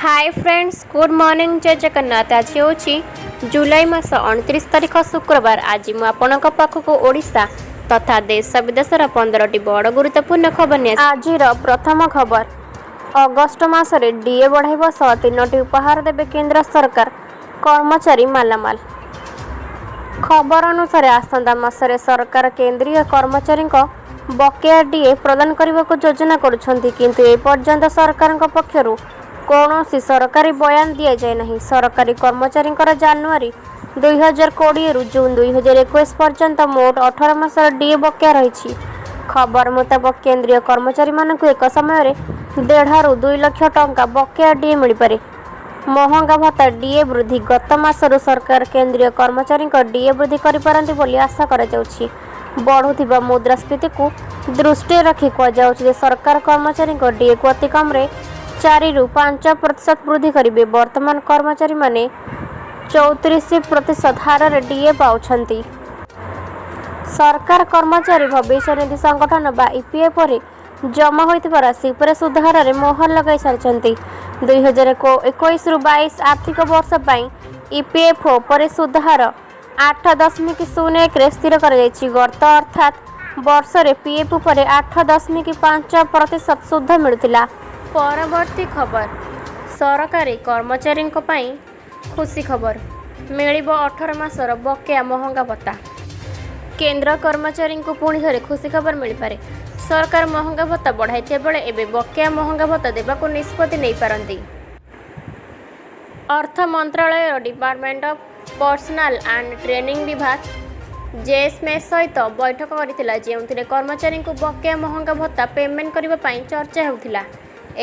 ହାଏ friends, good morning, ଜୟ ଜଗନ୍ନାଥ। ଆଜି ହେଉଛି ଜୁଲାଇ ମାସ 29 ତାରିଖ, ଶୁକ୍ରବାର। ଆଜି ମୁଁ ଆପଣଙ୍କ ପାଖକୁ ଓଡ଼ିଶା ତଥା ଦେଶ ବିଦେଶର 15ଟି ବଡ଼ ଗୁରୁତ୍ୱପୂର୍ଣ୍ଣ ଖବର ନେଇ ଆଜିର ପ୍ରଥମ ଖବର, ଅଗଷ୍ଟ ମାସରେ ଡିଏ ବଢ଼ାଇବା ସହ ତିନୋଟି ଉପହାର ଦେବେ କେନ୍ଦ୍ର ସରକାର, କର୍ମଚାରୀ ମାଲାମାଲ। ଖବର ଅନୁସାରେ, ଆସନ୍ତା ମାସରେ ସରକାର କେନ୍ଦ୍ରୀୟ କର୍ମଚାରୀଙ୍କ ବକେୟା ଡିଏ ପ୍ରଦାନ କରିବାକୁ ଯୋଜନା କରୁଛନ୍ତି। କିନ୍ତୁ ଏପର୍ଯ୍ୟନ୍ତ ସରକାରଙ୍କ ପକ୍ଷରୁ କୌଣସି ସରକାରୀ ବୟାନ ଦିଆଯାଇ ନାହିଁ। ସରକାରୀ କର୍ମଚାରୀଙ୍କର ଜାନୁଆରୀ 2020ରୁ ଜୁନ୍ 2021 ପର୍ଯ୍ୟନ୍ତ ମୋଟ 18 ମାସର ଡିଏ ବକେୟା ରହିଛି। ଖବର ମୁତାବକ, କେନ୍ଦ୍ରୀୟ କର୍ମଚାରୀମାନଙ୍କୁ ଏକ ସମୟରେ 1.5ରୁ 2 ଲକ୍ଷ ଟଙ୍କା ବକେୟା ଡିଏ ମିଳିପାରେ। ମହଙ୍ଗା ଭତ୍ତା, ଡିଏ ବୃଦ୍ଧି। ଗତ ମାସରୁ ସରକାର କେନ୍ଦ୍ରୀୟ କର୍ମଚାରୀଙ୍କ ଡିଏ ବୃଦ୍ଧି କରିପାରନ୍ତି ବୋଲି ଆଶା କରାଯାଉଛି। ବଢ଼ୁଥିବା ମୁଦ୍ରାସ୍ଫୀତିକୁ ଦୃଷ୍ଟିରେ ରଖି କୁହାଯାଉଛି ଯେ ସରକାର କର୍ମଚାରୀଙ୍କ ଡିଏକୁ ଅତି କମରେ 4ରୁ 5% ବୃଦ୍ଧି କରିବେ। ବର୍ତ୍ତମାନ କର୍ମଚାରୀମାନେ 34% ହାରରେ ଡିଏ ପାଉଛନ୍ତି। ସରକାର କର୍ମଚାରୀ ଭବିଷ୍ୟନିଧି ସଂଗଠନ ବା ଇପିଏଫ୍ଓରେ ଜମା ହୋଇଥିବା ରାଶି ଉପରେ ସୁଧ ହାରରେ ମୋହର ଲଗାଇ ସାରିଛନ୍ତି। 2021ରୁ 22 ଆର୍ଥିକ ବର୍ଷ ପାଇଁ ଇପିଏଫ୍ଓ ଉପରେ ସୁଧ ହାର 8.01ରେ ସ୍ଥିର କରାଯାଇଛି। ଗତ ଅର୍ଥାତ୍ ବର୍ଷରେ ପିଏଫ୍ ଉପରେ 8.5% ସୁଧ ମିଳୁଥିଲା। ପରବର୍ତ୍ତୀ ଖବର, ସରକାରୀ କର୍ମଚାରୀଙ୍କ ପାଇଁ ଖୁସି ଖବର, ମିଳିବ 18 ମାସର ବକେୟା ମହଙ୍ଗା ଭତ୍ତା। କେନ୍ଦ୍ର କର୍ମଚାରୀଙ୍କୁ ପୁଣି ଥରେ ଖୁସି ଖବର ମିଳିପାରେ। ସରକାର ମହଙ୍ଗା ଭତ୍ତା ବଢ଼ାଇଥିବା ବେଳେ ଏବେ ବକେୟା ମହଙ୍ଗା ଭତ୍ତା ଦେବାକୁ ନିଷ୍ପତ୍ତି ନେଇପାରନ୍ତି। ଅର୍ଥ ମନ୍ତ୍ରଣାଳୟର Department of Personnel and Training ବିଭାଗ ଜେଏସ୍ଏମ୍ଏସ୍ ସହିତ ବୈଠକ କରିଥିଲା, ଯେଉଁଥିରେ କର୍ମଚାରୀଙ୍କୁ ବକେୟା ମହଙ୍ଗା ଭତ୍ତା ପେମେଣ୍ଟ କରିବା ପାଇଁ ଚର୍ଚ୍ଚା ହେଉଥିଲା।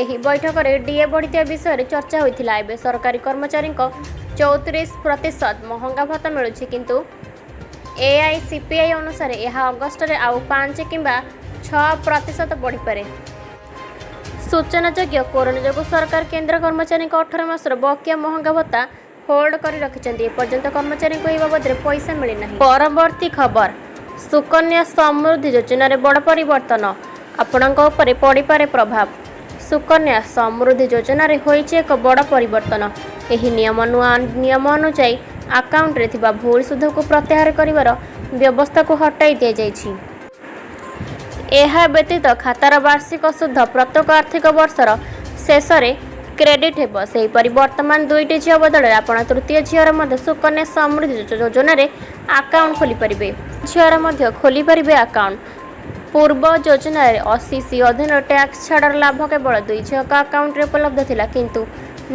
ଏହି ବୈଠକରେ ଡିଏ ବଢ଼ିଥିବା ବିଷୟରେ ଚର୍ଚ୍ଚା ହୋଇଥିଲା। ଏବେ ସରକାରୀ କର୍ମଚାରୀଙ୍କ 34% ମହଙ୍ଗା ଭତ୍ତା ମିଳୁଛି। କିନ୍ତୁ ଏଆଇସିପିଆଇ ଅନୁସାରେ ଏହା ଅଗଷ୍ଟରେ ଆଉ 5 କିମ୍ବା 6% ବଢ଼ିପାରେ। ସୂଚନାଯୋଗ୍ୟ, କରୋନା ଯୋଗୁଁ ସରକାର କେନ୍ଦ୍ର କର୍ମଚାରୀଙ୍କ 18 ମାସର ବକେୟା ମହଙ୍ଗା ଭତ୍ତା ହୋଲ୍ଡ କରି ରଖିଛନ୍ତି। ଏପର୍ଯ୍ୟନ୍ତ କର୍ମଚାରୀଙ୍କୁ ଏହି ବାବଦରେ ପଇସା ମିଳିନାହିଁ। ପରବର୍ତ୍ତୀ ଖବର, ସୁକନ୍ୟା ସମୃଦ୍ଧି ଯୋଜନାରେ ବଡ଼ ପରିବର୍ତ୍ତନ, ଆପଣଙ୍କ ଉପରେ ପଡ଼ିପାରେ ପ୍ରଭାବ। ସୁକନ୍ୟା ସମୃଦ୍ଧି ଯୋଜନାରେ ହୋଇଛି ଏକ ବଡ଼ ପରିବର୍ତ୍ତନ। ଏହି ନୂଆ ନିୟମ ଅନୁଯାୟୀ, ଆକାଉଣ୍ଟରେ ଥିବା ଭୁଲ ସୁଧକୁ ପ୍ରତ୍ୟାହାର କରିବାର ବ୍ୟବସ୍ଥାକୁ ହଟାଇ ଦିଆଯାଇଛି। ଏହା ବ୍ୟତୀତ ଖାତାର ବାର୍ଷିକ ସୁଧ ପ୍ରତ୍ୟେକ ଆର୍ଥିକ ବର୍ଷର ଶେଷରେ କ୍ରେଡିଟ୍ ହେବ। ସେହିପରି ବର୍ତ୍ତମାନ ଦୁଇଟି ଝିଅ ବଦଳରେ ଆପଣ ତୃତୀୟ ଝିଅର ମଧ୍ୟ ସୁକନ୍ୟା ସମୃଦ୍ଧି ଯୋଜନାରେ ଆକାଉଣ୍ଟ ଖୋଲିପାରିବେ। ଝିଅର ମଧ୍ୟ ଖୋଲିପାରିବେ ଆକାଉଣ୍ଟ। ପୂର୍ବ ଯୋଜନାରେ 80C ଅଧୀନରେ ଟ୍ୟାକ୍ସ ଛାଡ଼ର ଲାଭ କେବଳ ଦୁଇ ଝିଅଙ୍କ ଆକାଉଣ୍ଟରେ ଉପଲବ୍ଧ ଥିଲା। କିନ୍ତୁ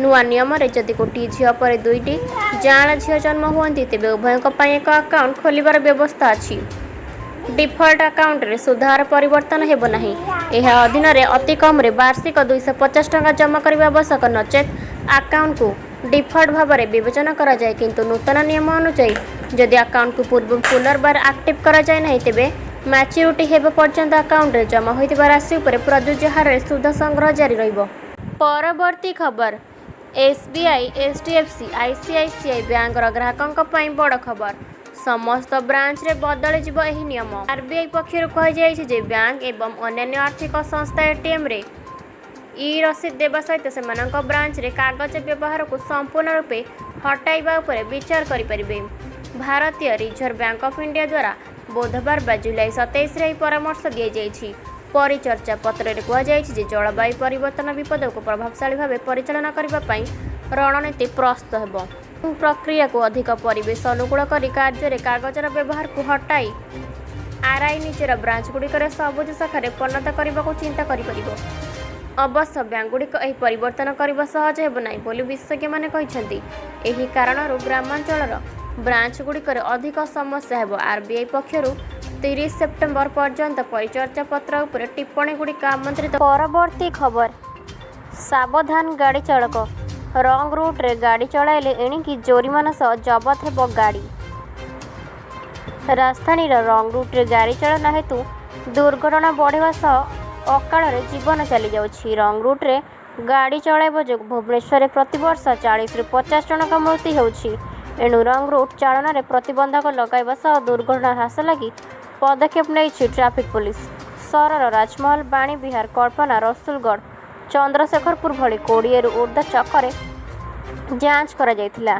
ନୂଆ ନିୟମରେ ଯଦି ଗୋଟିଏ ଝିଅ ପରେ ଦୁଇଟି ଯାଆଁଳା ଝିଅ ଜନ୍ମ ହୁଅନ୍ତି, ତେବେ ଉଭୟଙ୍କ ପାଇଁ ଏକ ଆକାଉଣ୍ଟ ଖୋଲିବାର ବ୍ୟବସ୍ଥା ଅଛି। ଡିଫଲ୍ଟ ଆକାଉଣ୍ଟରେ ସୁଧହାର ପରିବର୍ତ୍ତନ ହେବ ନାହିଁ। ଏହା ଅଧୀନରେ ଅତି କମରେ ବାର୍ଷିକ 250 ଟଙ୍କା ଜମା କରିବା ଆବଶ୍ୟକ, ନଚେତ୍ ଆକାଉଣ୍ଟକୁ ଡିଫଲ୍ଟ ଭାବରେ ବିବେଚନା କରାଯାଏ। କିନ୍ତୁ ନୂତନ ନିୟମ ଅନୁଯାୟୀ, ଯଦି ଆକାଉଣ୍ଟକୁ ପୂର୍ବ ପୁନର୍ବାର ଆକ୍ଟିଭ୍ କରାଯାଏ ନାହିଁ, ତେବେ ମ୍ୟାଚ୍ୟୁରିଟି ହେବା ପର୍ଯ୍ୟନ୍ତ ଆକାଉଣ୍ଟରେ ଜମା ହୋଇଥିବା ରାଶି ଉପରେ ପ୍ରଯୁଜ୍ୟ ହାରରେ ସୁଧ ସଂଗ୍ରହ ଜାରି ରହିବ। ପରବର୍ତ୍ତୀ ଖବର, ଏସ୍ବିଆଇ, ଏଚ୍ଡିଏଫ୍ସି, ଆଇସିଆଇସିଆଇ ବ୍ୟାଙ୍କର ଗ୍ରାହକଙ୍କ ପାଇଁ ବଡ଼ ଖବର। ସମସ୍ତ ବ୍ରାଞ୍ଚରେ ବଦଳିଯିବ ଏହି ନିୟମ। ଆରବିଆଇ ପକ୍ଷରୁ କୁହାଯାଇଛି ଯେ ବ୍ୟାଙ୍କ ଏବଂ ଅନ୍ୟାନ୍ୟ ଆର୍ଥିକ ସଂସ୍ଥା ଏଟିଏମ୍ରେ ଇ ରସିଦ ଦେବା ସହିତ ସେମାନଙ୍କ ବ୍ରାଞ୍ଚରେ କାଗଜ ବ୍ୟବହାରକୁ ସମ୍ପୂର୍ଣ୍ଣ ରୂପେ ହଟାଇବା ଉପରେ ବିଚାର କରିପାରିବେ। ଭାରତୀୟ ରିଜର୍ଭ ବ୍ୟାଙ୍କ ଅଫ୍ ଇଣ୍ଡିଆ ଦ୍ୱାରା ବୁଧବାର ବା ଜୁଲାଇ 27ରେ ଏହି ପରାମର୍ଶ ଦିଆଯାଇଛି। ପରିଚର୍ଚ୍ଚା ପତ୍ରରେ କୁହାଯାଇଛି ଯେ ଜଳବାୟୁ ପରିବର୍ତ୍ତନ ବିପଦକୁ ପ୍ରଭାବଶାଳୀ ଭାବେ ପରିଚାଳନା କରିବା ପାଇଁ ରଣନୀତି ପ୍ରସ୍ତୁତ ହେବ। ପ୍ରକ୍ରିୟାକୁ ଅଧିକ ପରିବେଶ ଅନୁକୂଳ କରି କାର୍ଯ୍ୟରେ କାଗଜର ବ୍ୟବହାରକୁ ହଟାଇ ଆର୍ବିଆଇ ନିଜର ବ୍ରାଞ୍ଚଗୁଡ଼ିକରେ ସବୁଜ ଶାଖାରେ ପରିଣତ କରିବାକୁ ଚିନ୍ତା କରିପାରିବ। ଅବଶ୍ୟ ବ୍ୟାଙ୍କଗୁଡ଼ିକ ଏହି ପରିବର୍ତ୍ତନ କରିବା ସହଜ ହେବ ନାହିଁ ବୋଲି ବିଶେଷଜ୍ଞମାନେ କହିଛନ୍ତି। ଏହି କାରଣରୁ ଗ୍ରାମାଞ୍ଚଳର ବ୍ରାଞ୍ଚଗୁଡ଼ିକରେ ଅଧିକ ସମସ୍ୟା ହେବ। ଆର୍ବିଆଇ ପକ୍ଷରୁ 30 ସେପ୍ଟେମ୍ବର ପର୍ଯ୍ୟନ୍ତ ପରିଚର୍ଚ୍ଚା ପତ୍ର ଉପରେ ଟିପ୍ପଣୀଗୁଡ଼ିକ ଆମନ୍ତ୍ରିତ। ପରବର୍ତ୍ତୀ ଖବର, ସାବଧାନ ଗାଡ଼ି ଚାଳକ, ରଙ୍ଗ ରୁଟ୍ରେ ଗାଡ଼ି ଚଳାଇଲେ ଏଣିକି ଜୋରିମାନା ସହ ଜବତ ହେବ ଗାଡ଼ି। ରାଜଧାନୀର ରଙ୍ଗ ରୁଟ୍ରେ ଗାଡ଼ି ଚାଳନା ହେତୁ ଦୁର୍ଘଟଣା ବଢ଼ିବା ସହ ଅକାଳରେ ଜୀବନ ଚାଲିଯାଉଛି। ରଙ୍ଗ ରୁଟ୍ରେ ଗାଡ଼ି ଚଳାଇବା ଯୋଗୁଁ ଭୁବନେଶ୍ୱରରେ ପ୍ରତିବର୍ଷ 40ରୁ 50 ଜଣଙ୍କ ମୃତ୍ୟୁ ହେଉଛି। ଏଣୁ ରଙ୍ଗ ରୁଟ୍ ଚାଳନାରେ ପ୍ରତିବନ୍ଧକ ଲଗାଇବା ସହ ଦୁର୍ଘଟଣା ହ୍ରାସ ଲାଗି ପଦକ୍ଷେପ ନେଇଛି ଟ୍ରାଫିକ୍ ପୋଲିସ। ସହରର ରାଜମହଲ, ବାଣୀବିହାର, କଳ୍ପନା, ରସୁଲଗଡ଼, ଚନ୍ଦ୍ରଶେଖରପୁର ଭଳି 20ରୁ ଉର୍ଦ୍ଧ୍ୱ ଛକରେ ଯାଞ୍ଚ କରାଯାଇଥିଲା।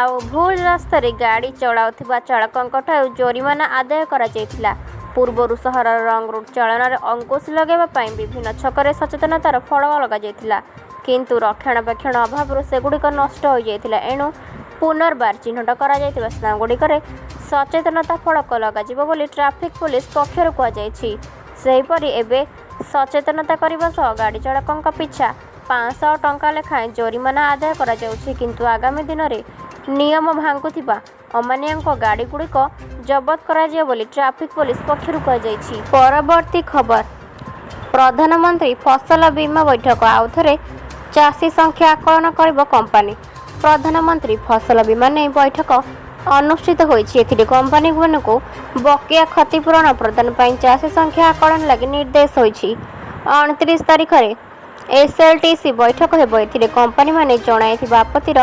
ଆଉ ଭୁଲ ରାସ୍ତାରେ ଗାଡ଼ି ଚଳାଉଥିବା ଚାଳକଙ୍କଠାରୁ ଜୋରିମାନା ଆଦାୟ କରାଯାଇଥିଲା। ପୂର୍ବରୁ ସହରର ରଙ୍ଗ୍ରୁଟ୍ ଚାଳନାରେ ଅଙ୍କୁଶ ଲଗାଇବା ପାଇଁ ବିଭିନ୍ନ ଛକରେ ସଚେତନତାର ଫଳକ ଲଗାଯାଇଥିଲା। କିନ୍ତୁ ରକ୍ଷଣାବେକ୍ଷଣ ଅଭାବରୁ ସେଗୁଡ଼ିକ ନଷ୍ଟ ହୋଇଯାଇଥିଲା। ଏଣୁ ପୁନର୍ବାର ଚିହ୍ନଟ କରାଯାଇଥିବା ସ୍ଥାନଗୁଡ଼ିକରେ ସଚେତନତା ଫଳକ ଲଗାଯିବ ବୋଲି ଟ୍ରାଫିକ୍ ପୋଲିସ ପକ୍ଷରୁ କୁହାଯାଇଛି। ସେହିପରି ଏବେ ସଚେତନତା କରିବା ସହ ଗାଡ଼ି ଚାଳକଙ୍କ ପିଛା 500 ଟଙ୍କା ଲେଖାଏଁ ଜୋରିମାନା ଆଦାୟ କରାଯାଉଛି। କିନ୍ତୁ ଆଗାମୀ ଦିନରେ ନିୟମ ଭାଙ୍ଗୁଥିବା ଅମାନିଆଙ୍କ ଗାଡ଼ିଗୁଡ଼ିକ ଜବତ କରାଯିବ ବୋଲି ଟ୍ରାଫିକ୍ ପୋଲିସ ପକ୍ଷରୁ କୁହାଯାଇଛି। ପରବର୍ତ୍ତୀ ଖବର। ପ୍ରଧାନମନ୍ତ୍ରୀ ଫସଲ ବୀମା ବୈଠକ, ଆଉଥରେ ଚାଷୀ ସଂଖ୍ୟା ଆକଳନ କରିବ କମ୍ପାନୀ। ପ୍ରଧାନମନ୍ତ୍ରୀ ଫସଲ ବୀମା ନେଇ ବୈଠକ ଅନୁଷ୍ଠିତ ହୋଇଛି। ଏଥିରେ କମ୍ପାନୀମାନଙ୍କୁ ବକେୟା କ୍ଷତିପୂରଣ ପ୍ରଦାନ ପାଇଁ ଚାଷୀ ସଂଖ୍ୟା ଆକଳନ ଲାଗି ନିର୍ଦ୍ଦେଶ ହୋଇଛି। 29 ତାରିଖରେ ଏସ୍ଏଲ୍ଟିସି ବୈଠକ ହେବ। ଏଥିରେ କମ୍ପାନୀମାନେ ଜଣାଇଥିବା ଆପତ୍ତିର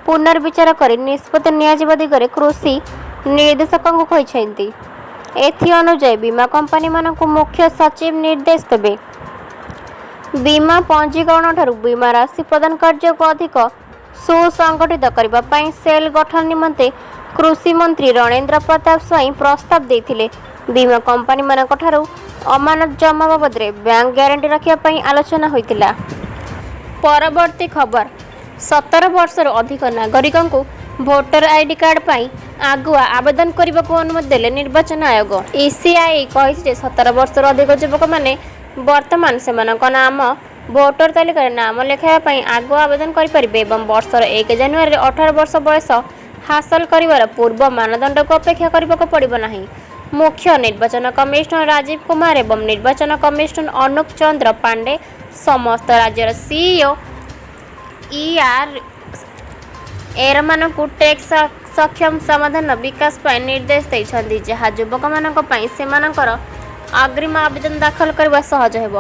ପୁନର୍ବିଚାର କରି ନିଷ୍ପତ୍ତି ନିଆଯିବା ଦିଗରେ କୃଷି ନିର୍ଦ୍ଦେଶକଙ୍କୁ କହିଛନ୍ତି। ଏଥି ଅନୁଯାୟୀ ବୀମା କମ୍ପାନୀମାନଙ୍କୁ ମୁଖ୍ୟ ସଚିବ ନିର୍ଦ୍ଦେଶ ଦେବେ। ବୀମା ପଞ୍ଜୀକରଣଠାରୁ ବୀମା ରାଶି ପ୍ରଦାନ କାର୍ଯ୍ୟକୁ ଅଧିକ ସୁସଂଗଠିତ କରିବା ପାଇଁ ସେଲ୍ ଗଠନ ନିମନ୍ତେ କୃଷିମନ୍ତ୍ରୀ ରଣେନ୍ଦ୍ର ପ୍ରତାପ ସ୍ୱାଇଁ ପ୍ରସ୍ତାବ ଦେଇଥିଲେ। ବୀମା କମ୍ପାନୀମାନଙ୍କଠାରୁ ଅମାନତ ଜମା ବାବଦରେ ବ୍ୟାଙ୍କ ଗ୍ୟାରେଣ୍ଟି ରଖିବା ପାଇଁ ଆଲୋଚନା ହୋଇଥିଲା। ପରବର୍ତ୍ତୀ ଖବର। 17 ବର୍ଷରୁ ଅଧିକ ନାଗରିକଙ୍କୁ ଭୋଟର ଆଇଡି କାର୍ଡ ପାଇଁ ଆଗୁଆ ଆବେଦନ କରିବାକୁ ଅନୁମତି ଦେଲେ ନିର୍ବାଚନ ଆୟୋଗ। ଇସିଆଇ କହିଛି ଯେ 17 ବର୍ଷରୁ ଅଧିକ ଯୁବକମାନେ ବର୍ତ୍ତମାନ ସେମାନଙ୍କ ନାମ ଭୋଟର ତାଲିକାରେ ନାମ ଲେଖାଇବା ପାଇଁ ଆଗୁଆ ଆବେଦନ କରିପାରିବେ ଏବଂ ବର୍ଷର 1 ଜାନୁଆରୀରେ 18 ବର୍ଷ ବୟସ ହାସଲ କରିବାର ପୂର୍ବ ମାନଦଣ୍ଡକୁ ଅପେକ୍ଷା କରିବାକୁ ପଡ଼ିବ ନାହିଁ। ମୁଖ୍ୟ ନିର୍ବାଚନ କମିଶନର ରାଜୀବ କୁମାର ଏବଂ ନିର୍ବାଚନ କମିଶନର ଅନୁପ ଚନ୍ଦ୍ର ପାଣ୍ଡେ ସମସ୍ତ ରାଜ୍ୟର ସିଇଓ ଇଆର୍ଏମାନଙ୍କୁ ଟେକ୍ ସକ୍ଷମ ସମାଧାନର ବିକାଶ ପାଇଁ ନିର୍ଦ୍ଦେଶ ଦେଇଛନ୍ତି, ଯାହା ଯୁବକମାନଙ୍କ ପାଇଁ ସେମାନଙ୍କର ଅଗ୍ରିମ ଆବେଦନ ଦାଖଲ କରିବା ସହଜ ହେବ।